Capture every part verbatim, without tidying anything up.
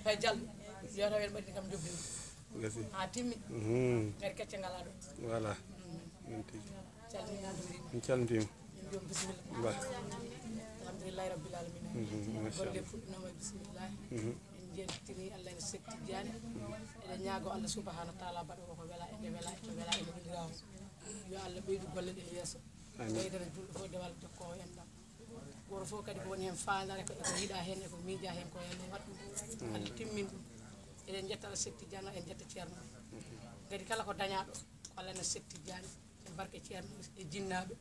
Tawi Diallo, yo taw en mbaɗi kam jobbini. Gasi. Ha timmi. Mhm. Ngari kecce ngalaa ɗo. Voilà. Min tigi. Calmina ɗum. En calmitima. Min joom bisimilla. Ba. Alhamdulillahi rabbil alamin. Mhm, machallah. Golle puɗɗinoma e bisimilla. Mhm. En jettini Allah ene setti jaani. Eɗen ñaago Allah subhanahu wa taala baɗo ko wela ene wela ene wela ene wela. Yo Allah ɓeydu golle ɗe yeeso. Amin. Ɓeydana julɗo fof dewal jokkowo en ɗam. Gooto fof kadi ko woni heen faandaare ko eko yiɗa heen eko miija heen ko heen waɗ ɗum. Allah timmin ɗum. Eɗen njetta Allah setti jaani, en njetta ceerno. Kadi kala ko dañaɗo ko Allah ene setti jaani e barke ceerno e jinnaaɓe.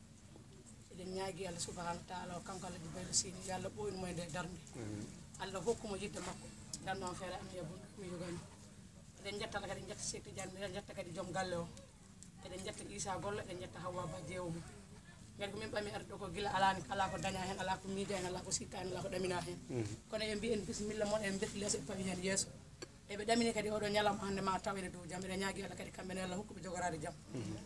Eɗen ñaagi Allah subhanahu wa taala o kanko Allah ji baylo sini yo Allah ɓooynu mo e nder darnde. Allah hokku mo yidde makko. Darnde on feere am yebun mi yogani. Eɗen njetta Allah kadi njetta setti jaani, eɗen njetta kadi joom galle o. Eɗen njetta Isa gollo, eɗen njetta Hawwa ba jeewo mum. Ngati ko min ɓami arde ɗo ko gila alani, ala ko daña heen, ala ko miija heen, ala ko sikka heen, ala ko ɗamina heen. Kono eɓe mbiyen bisimilla moon, eɓe mbirti lees, eɓe pawi heen yeeso. Eɓe ɗamini kadi oɗo ñalawma hannde ma taw ene dow jam. Eɗen ñaagi Allah kadi kamɓe ne Allah hokkuɓe jogoraade jam.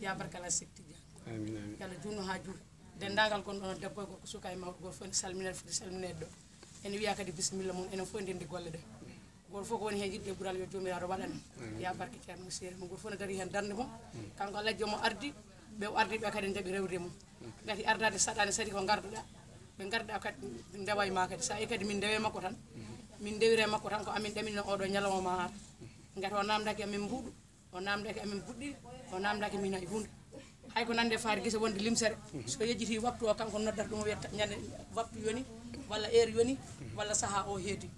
Ya barka Allah sekti jam. Amin, amin. Yo Allah junnu ha juuri. Denndaangal gonɗo ɗon debbo e gorko, suka e mawɗo, gooto fof ene salmina, foti salmineede ɗo. Ene wiya kadi bisimilla moon, enen fof ndenndi golle ɗe. Gooto fof ko woni heen yiɗde ɓural yo Joomiraaɗo waɗan. Ya barke Ceerno Seeri mo, gooto fof ne darii heen darnde mum. Kanko Alhaji omo ardi, ɓe o ardi ɓe kadi njaɓi rewde mum. Ngati ardaade saɗaani, saɗi ko ngarduɗaa. Ɓe ngarduɗaa kadi ndewa e ma kadi. So a yi kadi min ndewe makko tan, min ndewire makko tan, ko amin ɗaminino oɗo ñalawma ma ar. Ngati o naamndaaki amin mbuuɗu, o naamndaaki amin buɗɗi, o naamndaaki min hay huunde. Hay ko nande faari gese wonde limsere. So yejjiti waktu o, kanko noddata ɗum o wiyata ñande waktu yoni, walla heure yoni, walla saha o heedi.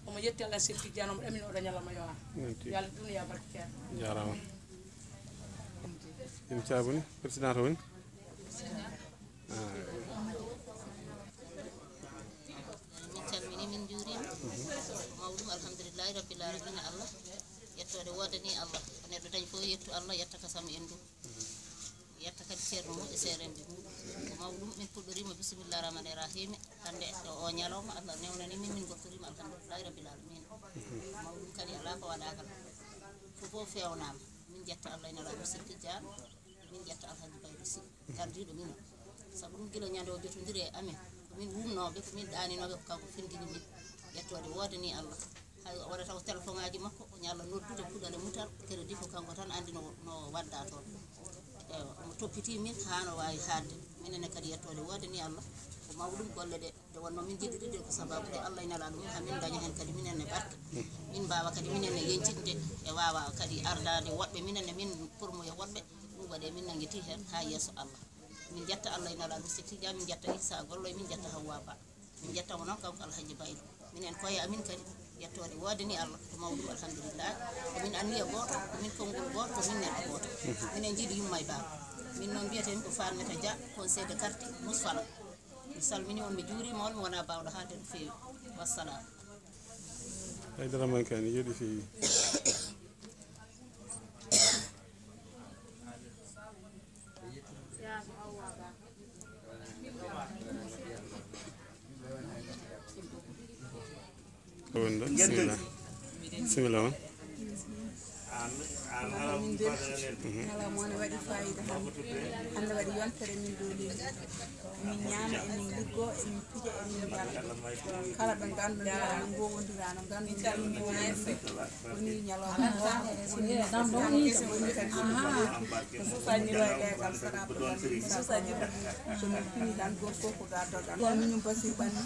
Omo yetti Allah sirki jano mo ɗamin oɗo ñalawma yo ar. Yonti. Yo Allah duniya barke ceerno. Jarama. Ɗum caabuni, président to woni? Ah. Min calmini, min njuurima. Mawɗum, alhamdulillahi rabbil alamina, Allah. Yettoode woodani Allah. Ko neɗɗo dañi fof yettu Allah, yetta kasam en ɗum. Yetta kadi ceerno mum e seerenɓe mum. Ko mawɗum, min puɗɗorima bisimillahi rahmani rahimi. Hannde ɗo o ñalawma, Allah newnani min, min gottorima alhamdulillahi rabbil alamina. Mawɗum kadi ala ko waɗaka. Fof fof fewnama. Min jetta Allah ina lamu sikki jaan. Min jetta Alhaji Baydo Si. Gardiɗo min o. Sabu ɗum gila ñande o jotodiri e amen. Ko min wumnoɓe, ko min ɗaninoɓe, ko kanko findini min. Yettode woodani Allah. Hay o waɗata ko téléphone ngaji makko, o ñalla noddude puɗɗale mutal, crédit ko kanko tan andi no, no wadda toon. Ewa, omo toppiti min haa no waawi haaɗde. Minen ne kadi yettoode woodani Allah, ko mawɗum golle ɗe, nde wonno min njiɗirde ko sababude Allah e Nelaaɗo mum, haa min daña heen kadi minen ne barke. Min mbaawa kadi minen ne yeñtinde e waawa kadi ardaade woɗɓe, minen ne min promoya woɗɓe, ɗum waɗi min nanngiti heen haa yeeso Allah. Min njetta Allah e Nelaaɗo Seeɗ Tijaan, min njetta Issa Gollo, min njetta Hawwa Ba. Min njettamo noon kanko Alhaji Baylo. Minen koye amin kadi yettoode woodani Allah ko mawɗum alhamdulillah. Ko min anniya gooto, ko min konngol gooto, ko min neɗɗo gooto. Minen njiɗi yumma e baaba. Min noon mbiyeten ko Fatmata Dia, conseil de quartier Mousfala. Mi salmini on, mi juurima on, mi wona baawɗo haalde no feewi. Wassalam. Haydara man kani yeɗi feewi. Wonde, bisimilla. Bisimilla on. Min mbelti. Ñalawma o ne waɗi fayida hannde. Hannde waɗi yontere min ɗo leydi. Min ñaama, emin liggo, emin pija, emin mbala. Kala ɓe ngannduɗaa no ngowondira, no ngannduɗaa no ngowondira. Woni ñalawma o, woni kadi ko susaji ɗo e leegal sara ko tan. So min fini tan, gooto fof ko ga dogan. Ko miñum Basir ɓanni.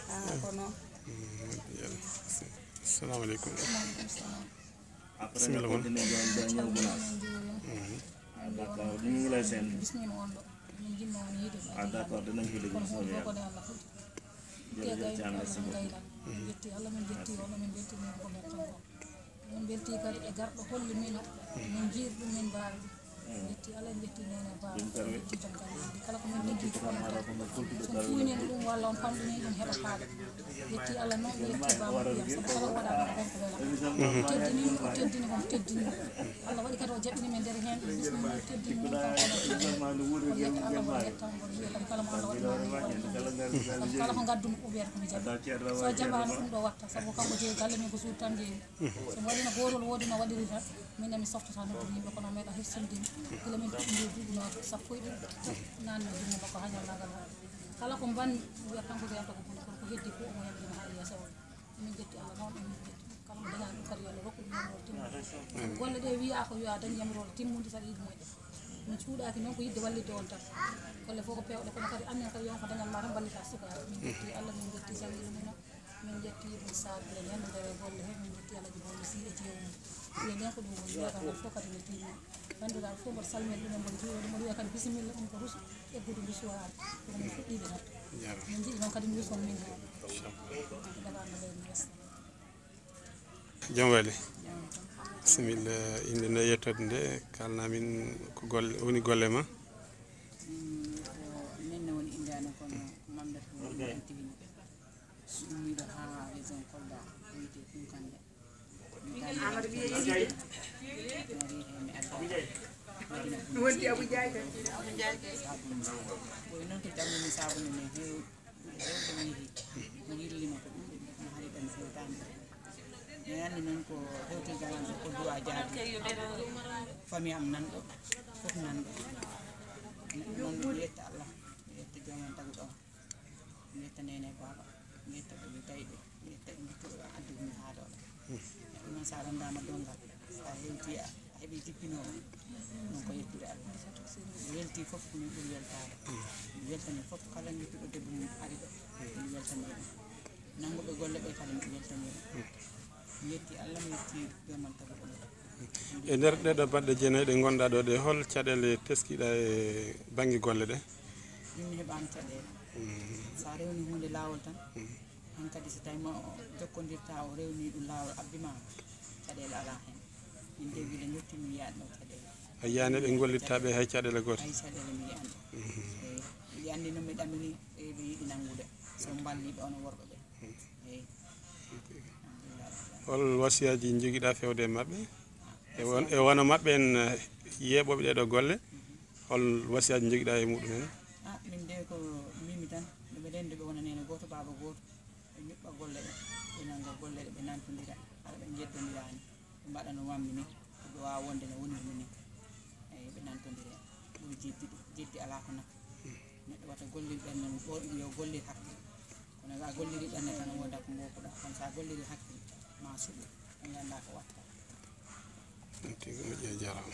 Ah, kono. Assalamu aleykum. Bisimilla mon. Ah, d'accord. Ɗum ngi lay seen. Bismima on ɗo. Min jinno on yiide. Ah, d'accord. Dinañ ko déglu. Kono hunde fof ko nde Allah foti. Jërëjëf, Thiam, merci beaucoup. Min jetti Allah, min jetti on, min jetti min ko mettan ko. Min belti kadi e garɗo holli min o. Min jiir ɗum, min mbaawi ɗum. Jetti Allah, jetti nene baaba, jetti joom galle. Kala ko min liggi fof en tan. So on fuynino ɗum walla on famɗini ɗum heɓa faale. Yetti Allah noon, yetti baaba Biyam, sabu kala ko waɗa ɗon ko wela. Teddini ɗum, o teddini ko teddini ɗum. Allah waɗi kadi o jaɓini min nder heen, bismillah, teddini min kanko Allah. On yetta Allah, on yetta on, on wiya kadi kala mo Allah waɗi ma min ko. Sabu kala ko ngaddu mi uɓeeta ko mi jaɓi. So jaɓaano ɗum ɗo watta, sabu kanko jeeyi galle min ko suudu tan jeeyi. So mi waɗino gootol woodi no waɗiri tan, min mi softata noddude yimɓe kono meeɗa hersinde mi. Gila min puɗɗi nde duuɓi no sappo e ɗiɗi, naanno jinne makko haa ñallaagal hannde. Kala ko mban wiyata kanko jeyanta ko boni kono ko heddi fof omo yaltina haa yeeso o. Min jetti Allah mawɗo, min jetti kala mo dañani ɗum kadi, yo Allah rokku ɗum yamroore timmunde. Golle ɗe wiyaa ko yo a dañ yamroore timmunde saɗa yiɗi moƴƴa. Min cuuɗaaki noon ko yiɗde wallitde on tan. Golle fof ko peewɗe, kono kadi annen kadi yon ko dañan ma tan mballita sukaaɓe. Min jetti Allah, min jetti janngiiɓe men o, min jetti ɗum saabe ɓe ñande ndewe golle he, min jetti Alaji Bolle Sy e jeewo mum. Mbiyen ɗen ko ɗum woni wiyata ngal fof kadi no tiimi. Banndiraaɓe fof mboɗo salmina ɗumen, mboɗo juura ɗum, mboɗo wiya kadi bisimilla, ɗum ko rusu eggude ndusuwaare. Ɗum min fuɗɗiiɓe tan. Min njiɗi noon kadi nduson min heen. Dabaande ɓe mi wasta. Jom wali. Bisimilla, innde nde yettode nde, kalna min ko golle, woni golle ma. Min ko min ne woni innde amen kono Mamdata woni Antibini. Ummiiɗo haa région Kolda, wiyetee Kunkande. Wonti Abu Jaay tan. Koye noon to janngo mi saabunde ne heewi. Ɗuɗe hewde mi yehi. Mi yillima ko ɗuuɗi. Mi hari ɗon fewtaani. Mi anndi noon ko hewti galan ko duwa jaadi. Fami am nan ɗo. Fof nan ɗo. Neɗɗo noon mi yetta Allah. Mi yetta joom en taguɗo on. Mi yetta neene baaba. Mi yetta ɓe mi tawi ɓe. Mi yetta ɓe mbittuɓe ɓe addi mi haa ɗo. Neɗɗo noon sa ranndaama donngal, sa hewti a heɓi jippinoowo, ɗum ko yettude Allah. Mi weltii fof ko min ɓuri weltaade. Mi weltanii fof kala ngittuɗo debbo mum ari ɗo, mi weltanii ɗum. Nannguɓe golle ɓe kala mi weltanii ɗum. Mi yettii Allah, mi yettii joom en taguɗo on. E nder ɗeɗo baɗɗe jeenayi ɗe ngonɗa ɗo ɗe, hol caɗeele teskiɗa e bannge golle ɗe? Min mi heɓaani caɗeele. So a rewni huunde laawol tan, hankadi so tawi ma o jokkondirta o rewni ɗum laawol abbi ma, caɗeele alaa heen. Min de gila njotti mi yiyaani ɗo caɗeele. A yiyaani ɓe gollitta ɓe hay caɗeele goote? Hay caɗeele mi yiyaani. Eyi. Miɗi anndi noon mi ɗamini e ɓe yiɗi nanngude. So mballi ɓe ono worɓe ɓe. Eyi. Hol wasiyaaji njogiɗa fewde e maɓɓe? E won, e wano maɓɓe en, eh, yeeɓooɓe ɗee ɗoo golle, hol wasiyaaji njogiɗa e muɗum en? Ah, min de ko mbimi tan, yo ɓe rendo ɓe wona neene gooto, baaba gooto, ɓe ñuɓɓa golle ɗe, ɓe nannga golle ɗe, ɓe nantondira, hara ɓe njeddondiraani, ɓe mbaɗa no wammi ni, ko ɓe waawa wonde no wonirmi ni. Eyi, ɓe nantondira, ɓuri jeddi ɗum, jeddi alaa ko naka. Neɗɗo wata gollir ɓernde mum, ɓoyɗum yo gollir hakkille. Kono so a gollirii ɓernde tan, wooda ko mbookuɗaa, kono so a gollirii hakkille, ma suɓo, a mi anndaa ko watta. Tigi moƴƴi, a jaaraama.